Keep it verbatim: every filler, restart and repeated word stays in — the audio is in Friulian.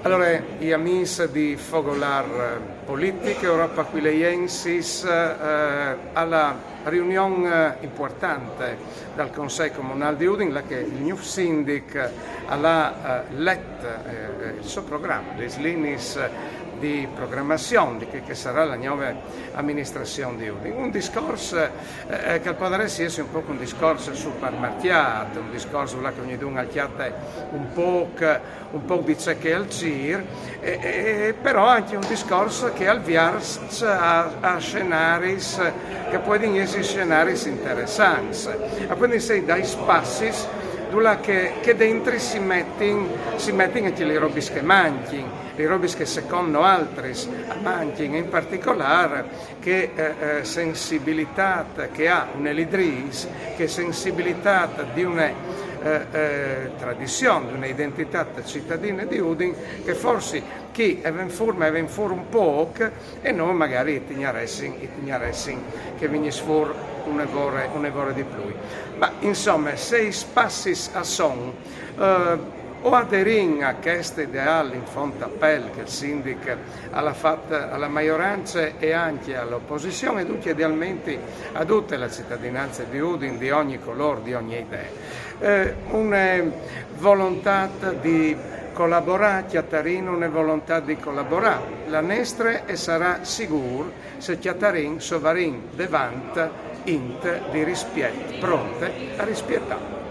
Alore, i amîs di Fogolâr Politic, Europa Aquileiensis, eh, a la riunion, eh, impuartante dal Consei Comunâl di Udin, là che il gnûf sindic al à, eh, let, eh, il so program, lis liniis di programazion di chê che sarà la gnove aministrazion di Udin. Un discors, eh, che al podarès jessi un pôc un discors supermarcjât, un discors là che ognidun al cjate un pôc, un pôc di ce che al gîr, e, e, però ancje un discors che al viers a, a scenaris che a puedin jessi scenaris interessants. A puedin jessi dai spazis dulà che, che dentri si metin, si metin ancje lis robis che a mancjin, lis robis che secont noaltris a mancjin, e in particolâr chê, eh, eh, sensibilitât che e à une lidrîs, chê sensibilitât di une, eh, eh, tradizion, di une identitât citadine di Udin, che forsit chi e ven fûr, ma e ven fûr un pôc, e nô magari i tignaressin, i tignaressin che e vignìs fûr une vore, une vore di plui. Ma insome, se i spazis a son, eh, o aderìn a chest ideâl in font a pêl che il sindic al à fat a la maiorance e ancje a la oposizion, e duncje idealmentri a dute la citadinance di Udin, di ogni colôr, di ogni idee. Eh, une volontât di colaborâ, cjatarìn une volontât di colaborâ. La nestre e sarà sigûr se cjatarìn, se o varìn devant int di rispiet, pronte a rispietâ.